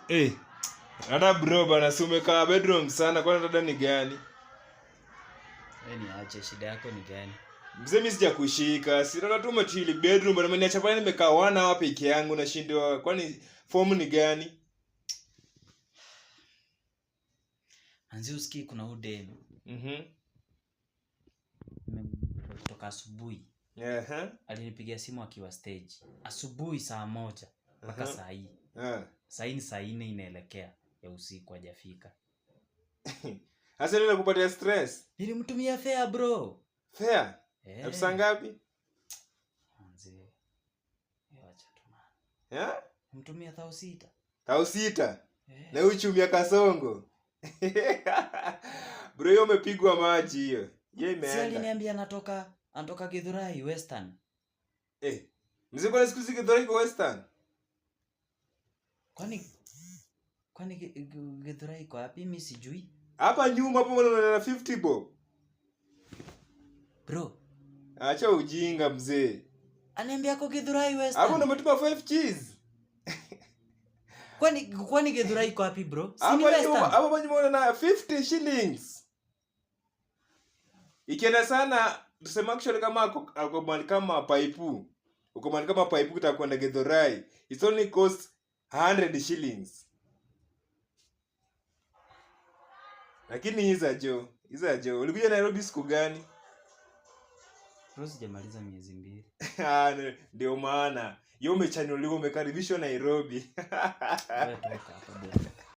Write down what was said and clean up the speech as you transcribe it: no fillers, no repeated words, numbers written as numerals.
Eh, hata bro bana, si umekaa bedroom sana, kwani dada ni gani? Wewe niache, shida yako ni gani? Mzee, mimi sijakushika. Si dada tu umechill bedroom bana, umeniacha pale nimekaa 1 hour peke yangu nashindwa. Kwani form ni gani? Anzi usikii kuna udem. Kutoka asubuhi. Alinipigia simu akiwa stage. Asubuhi saa 1 mpaka saa hii. Saa hii ni saa 4 inaelekea ya usiku hajafika. Sasa ndio nakupatia stress. Nilimtumia fare, bro. Fare? Eh. Elfu saa ngapi? Manze. Acha tu man. Yeah? Mtumia 6,000. 6,000? Eh. Na uchumi ya Kasongo. Bro, hiyo umepigwa maji hiyo. Hiyo Si imeenda. aliniambia anatoka Githurai Western. Eh. Mzee, kwani siku hizi Githurai iko Western? Kwani Githurai iko wapi? Mimi sijui. Hapa nyuma hapo unaona 50 bob. Bro. Acha ujinga mzee. Aniambia ako Githurai Western. Hapo ndo umetuma 5 cheese. Kwani Githurai iko wapi, bro? Si ni Hapo nyuma, Western? hapo nyuma unaona 50 shillings. Ikienda sana tuseme actually kama ako mahali kama Paipu. Uko mahali kama Paipu kutaka kwenda Githurai. It's only cost 100 shillings. Lakini hiza jo, hiza jo. Ulikuja Nairobi siku gani? Bro, sijamaliza miezi 2. Ah, ndio maana. Yeye umechanuliwa, umekaribishwa Nairobi. Wewe toka hapa bwana.